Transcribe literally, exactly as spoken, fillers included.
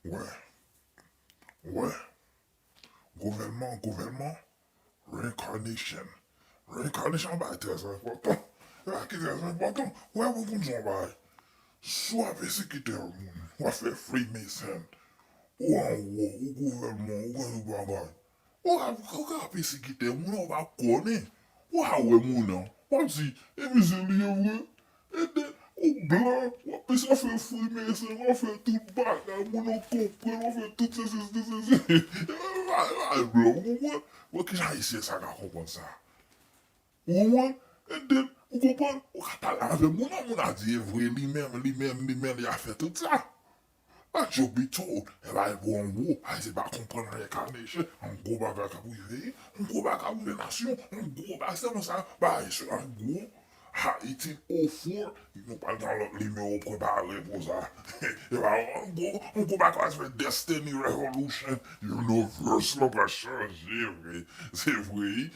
Wè. Wè. Gouvènman, gouvènman. Reincarnation. Reincarnation bagay trè enpòtan. Bagay ki trè enpòtan. Wè, pou konn yon bagay. Si w ap pesekite yon moun, w ap fè Freemason, ou anwo, ou gouvènman, ou gen yon bagay. Ou ka, ou ka pesekite moun ou pa konnen. Ou ka wè moun nan. W ap di, e misye li ye vre. E de, ou blan, w ap pese fè Freemason, w ap fè tout bagay, moun nan konprann, w ap fè tout se, se, se, se, se. E pa, e pa blan, ou konprann? Bon, kijan Ayisyen sa ka konprann sa? Ou konprann? E de, ou konprann? Ou ka pale avè moun nan, moun a di, e vre, li menm, li menm, li menm, li a fè tout sa. But truth be told, e bay bon gwo, Ayisyen pa konprann reincarnation, yon gwo bagay k ap rive, yon gwo bagay k ap rive nasyon, yon gwo bagay, se konsa, bagay se yon gwo, Haiti oh four, nou pral gen lòt nimewo prepare pou sa. E bay yon gwo, yon gwo bagay k ap fè Destiny Revolution, univers lan pral chanje vre, se vre wi.